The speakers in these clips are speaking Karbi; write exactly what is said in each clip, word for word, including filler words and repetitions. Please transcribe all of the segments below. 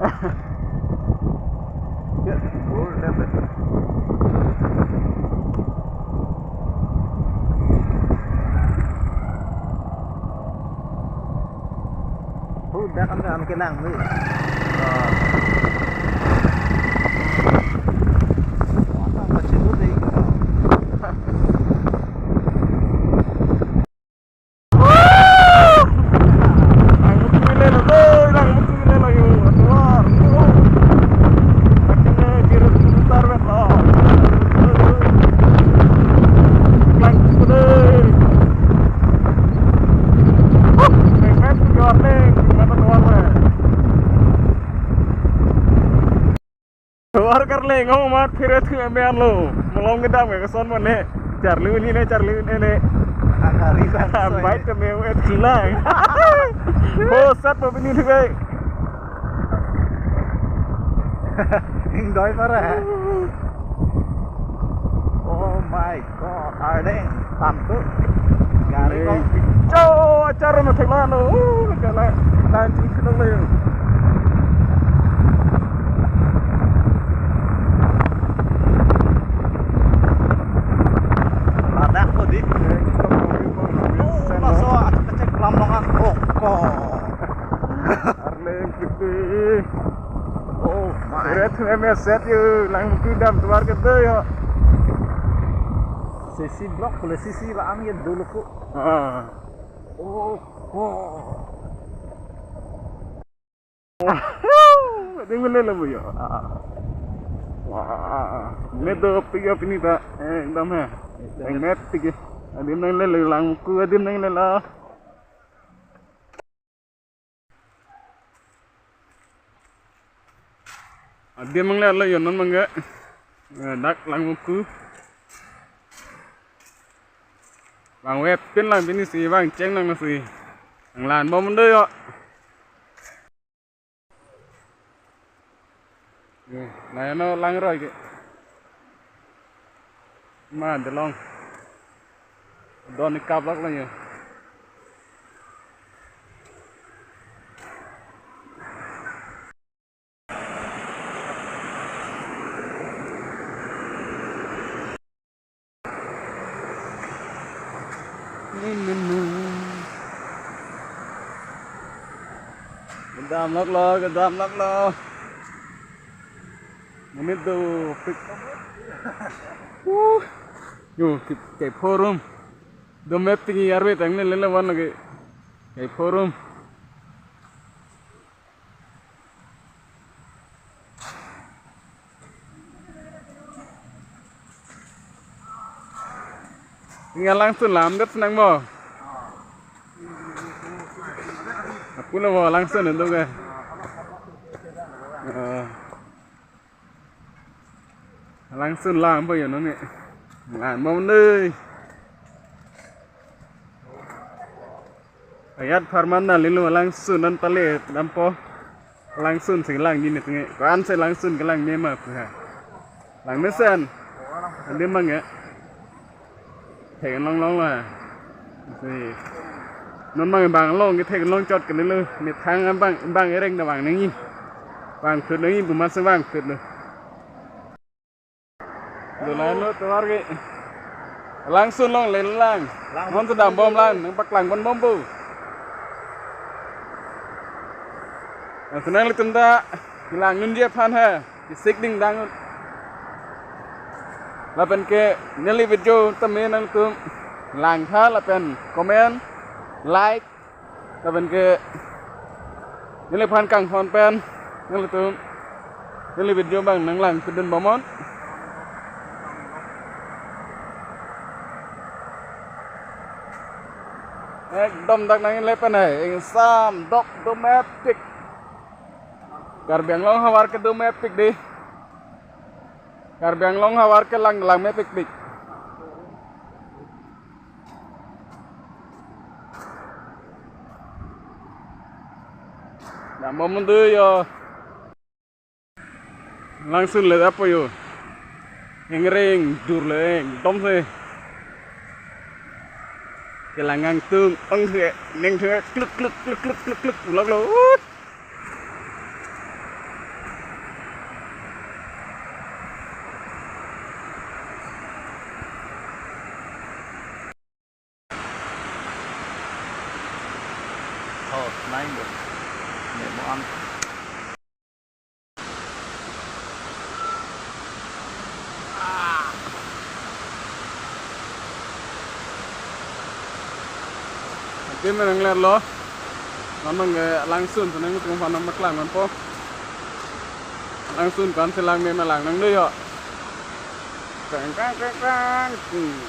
Ya, full dam. Full dam kan, kan kenang ni. Ah. Wah, tambah ciut deh. Tovar karleng ong amat phere thu ame anlo. Malom kedam ke keson mane. Charli ini ne, charli ini ne. Agari bang. Bike ke me et kilang. Ho sat pa pini thu ke. Ingdoi para. Oh my God, ardeng tantu. Gari kok. Cho, acara na thek lalo. Uh, kala. Lanjut ke dong layo. Ladak ko di. Oh, laso acek-acek lam longan. Oh, kok. Arleng piti. Oh my. Red M S Z yo, Langmuku dam tovar kedo yo. C C block pule C C la-an ye dolo ko. Ah. Oh, oh. Ding mele lo yo. Ah. Wah, me do piga pini ta. Eh, dam he. Dam he. Met tige. Adim nanglelo Langmuku, adim nanglelo. Adim nanglelo yo non mangga. Eh, dak Langmuku. Bang wep pin lang pini si, bang cheng lang si. Nanglanbom do yo. Eh, la yo non langroi ke. Ma delong. Don ikaplak lang yo. Kedam lok lo, kedam lok lo. Monit dopik. Uh. Yo, ke, ke forum. Dam mepik arve tang ne lele van lagi. Ke forum. Tinggal langsung lam det senang mo. Aku lo mo langsung itu ke. Eh. Langsung lam po yo non ne. Lam mo ne. Ayat parman na lilo langsung non pale dampo. Langsung si lang ni ne tenge. Ko-an si langsung kelang ne ma pu ha. Lang mesen. Ande mang ya. Thek long long la. Si. Non mang bang long ke thek long chot ke lilo. Methang bang bang ereng da bang nangji. Bang thut nangji bu mas bang thut lo. Dolan lo tovar ke. Langsung longle lang. Lang. Non sedang bom lang, nangpaklang pon bom bu. Nang senang litum ta, lang nunji aphan ha, isik ding dang. Lapen ke neli video tame nangtum langtha lapen comment, like, lapen ke neliphan kanghon pen nelitum neli video bang nanglang kedun bomnon. Ekdom dak nang le pen hai ingsam dok domestic. Karbi Anglong havar ke domestic di. Karbi Anglong havar ke lang lang mepikpik. Dam bom do yo. Langsung le apo yo. Engreng dur le dom se. Kelang angtung ang se neng se kluk kluk kluk kluk kluk kluk ulok lo. Ut. Lain do. Ne mo an. Adim nanglerlo. Non nang ke langsun, nangtum aphan nangpaklang ponpo. Langsun ko-an si langme ma lang nang do yo. Krang, krang, krang, krang. Hmm.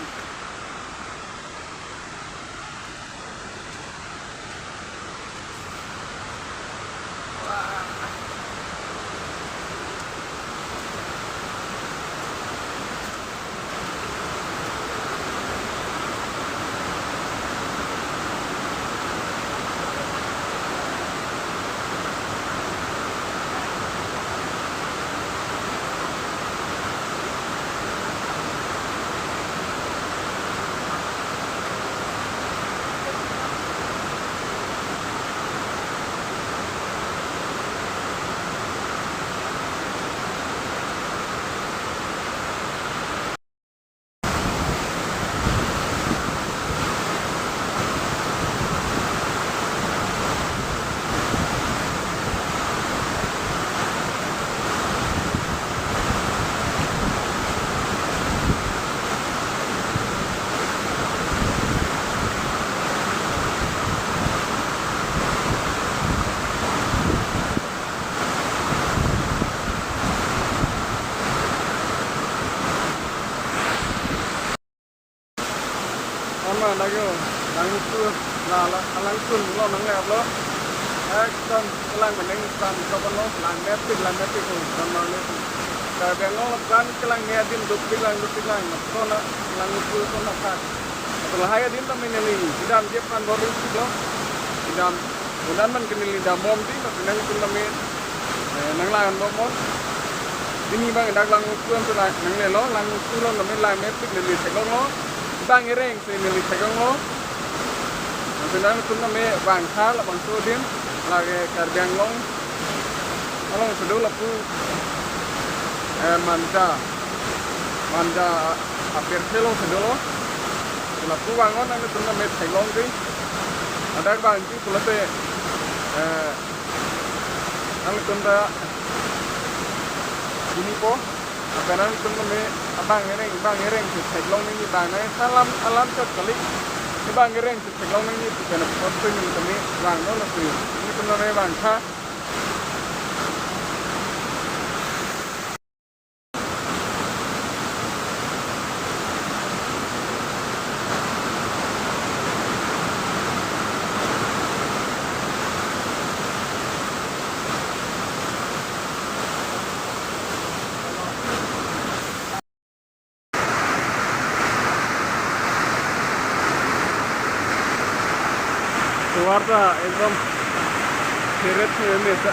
Ama lagyo, langsun, la, la, langsun lo nanglerlo. Ekdom, kelang meneng san, kapan lo, langmepik, langmepik, lo, dan mangmepik. Karbi Anglong lapuan kelangme adim dopik lang, dopik lang, so na, langsun, so na, tak. Lahai adim tame neli, idam jep kan bor lo. Idam, udan man ke neli dambom di, tapi nangtum tame, eh, nanglang bom non. Pini abang dak langsun tu lang, nanglelo, langsun lo tame langmepik neli theklonglo. Bang ireng si neli theklonglo. Nanti nangtum tame bang hal, bang sudin, lake Karbi Anglong. Along sudu lapu, eh, Manja. Manja apirthe along sudu lo. Lapu bang non nangtum tame theklong di. Adak bang di pulote, eh, nangtum ta pini po. Apa nangtum tame abang ireng, bang ireng si theklong nangji bang nang salam alam chot kali. Bang ireng si theklong nangji pu kana pot tu nangtum tame bang non lapu. Nangtum tame bang tha. Tovar ta ekdom seret seret mesa.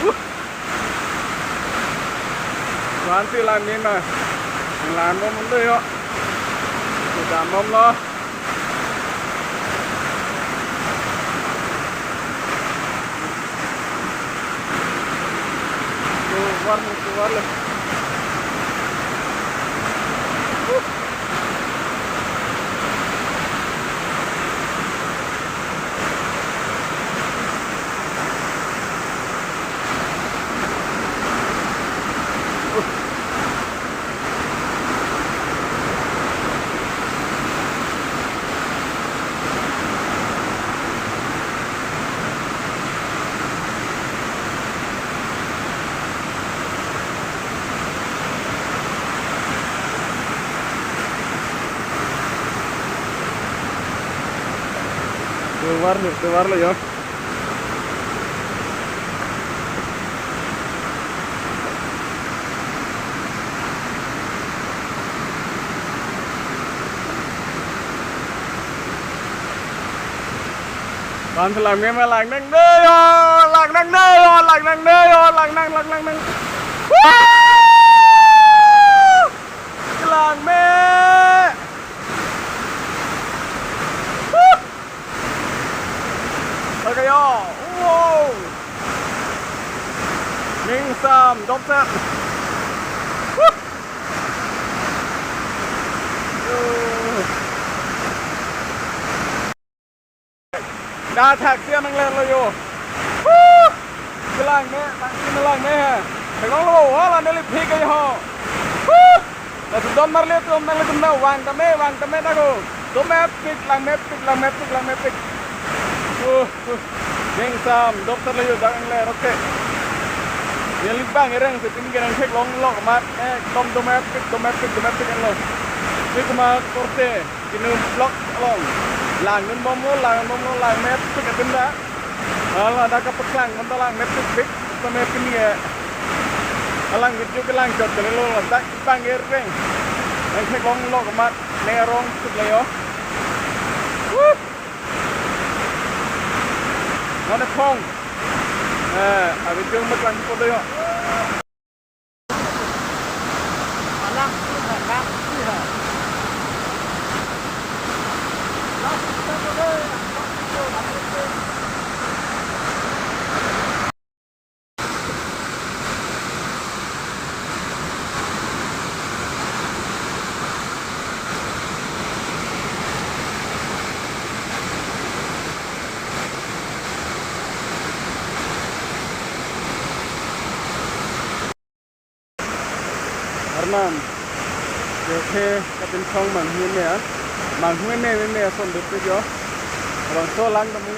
Uh. Vansi langme ma. Lang bom undo yo. Dambom lo. Tovar mo, tovar le. Tovar lo, tovar lo yo. Van si langme ma lang nang de yo, lang nang de yo, lang nang de yo, lang nang, lang nang, lang. Woo! Langme. Woo! Lake yo. Wow. Ning sam dopset. Kathak siam nanglerlo yo. Huh! Kelang me, tang si kelang me he. Theklonglo, wala neli phik ke ho. Huh! Laso dom marli atum nanglitum na vang tame, vang tame ta ko. Dom mepik, lang mepik, lang mepik, lang mepik. Uh, uh. Kengsam, dom tarlo yo, dak nangler, okay. Neli bang ereng si pini ke nangtheklonglo amat, eh, dom, dom mepik, dom mepik, dom mepik lo. Pik ma korte, kinu block along. Langdunbomlo, langdunbomlo, lang mepik atum ta. Hala, dak kapaklang, manta lang mepik pik, ta mepik ni ya. Alang video kelang chot kalilo, dak bang ereng. Nangtheklonglo amat, neng arong sut le yo. Woo! Nane phong. Eh, a video maklang po do yo. Arnam. Yo ke katin song manghu me a. Manghu me me me ason dut yo. Abang so lang kamu.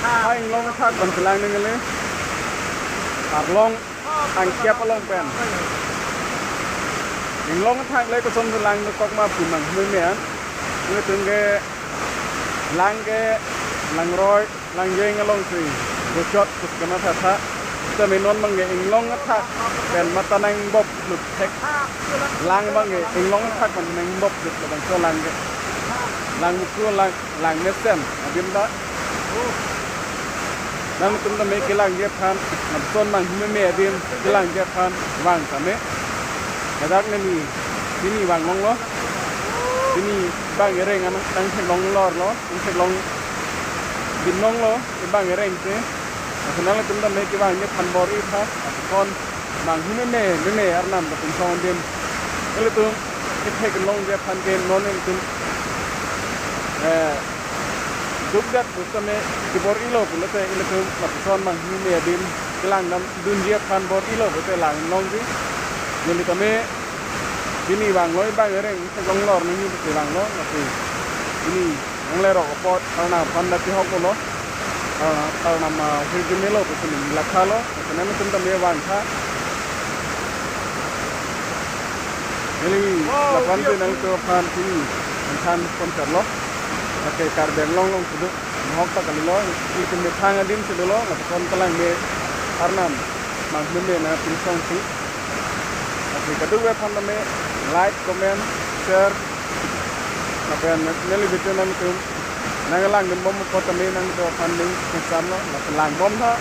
Hai inglong athak ban kelang nengele. Arlong angkiap along pen. Inglong athak le koson lang tok ma pu manghu me a. Nelitum ke lang ke, langroi, langjeng along si gochot kut kena tha tha. Sitame non abang ke inglong athak pen mata nangbop lut thek. Lang abang ke inglong athak pen nangbop lut labang so lang ke. Lang muku lang, lang mesen adim ta. Nangtum tame kelangji aphan, lapuson manghu me me adim kelangji aphan vang tame. Ladak neli pini vanglonglo. Pini bang ereng anang nangtheklonglorlo. Nangtheklong binonglo, kevang ereng te. Lason nangtum tame kevangji aphan bor-i tha, lapuson manghu me me, me me arnam katin song adim. Ilitum kethek longji aphan ke non ilitum, eh, dukdak pusitame kebor-ilo pulote ilitum lapuson manghu me me adim kelang dam dunji aphan bor-ilo pulote langlongji. Neli tame pini vanglo, bang ereng theklonglor nangji pusi vanglo, lasi pini nanglerok apot arnam aphan ta kehok lo. Arnam, arnam, ah, hirjume lo pusi neli lakhalo. Lason nangtum tame vang tha. Neli lapuson si nangtum aphan pini nangthan pon charlo. Lake Karbi Anglong along kedo mohok ta kalilo, ilitum methang adim si dolo, lapuson kelang me arnam manghu me me nangtum song si. Lasi kadokave aphan tame like, comment, share, lapen neli video nangtum nanglangdunbom apot tame nangtum aphan ning kesamlo, lasi langbom tha,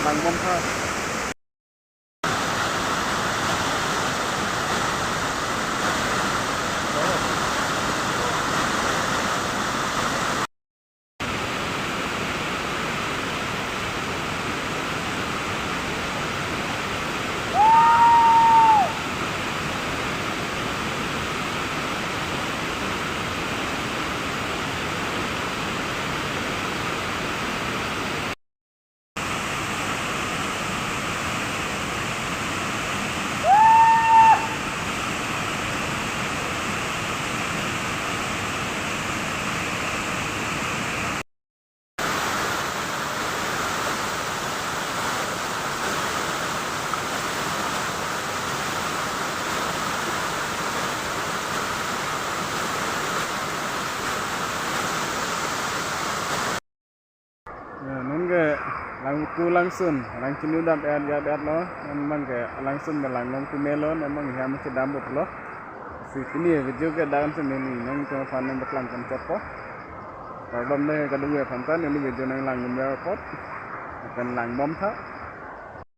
langbom tha. Ya, non ke lang muku langsun, lang chini dam et ya et lo, non abang ke langsun ke langlong pu me lo, non abang hiam si dam bot lo. Si pini video ke dam si neli nangtum aphan nangpaklang pon chotpo. Kardom le kadokave aphan ta, neli video nanglangdun apot. Lapen langbom tha.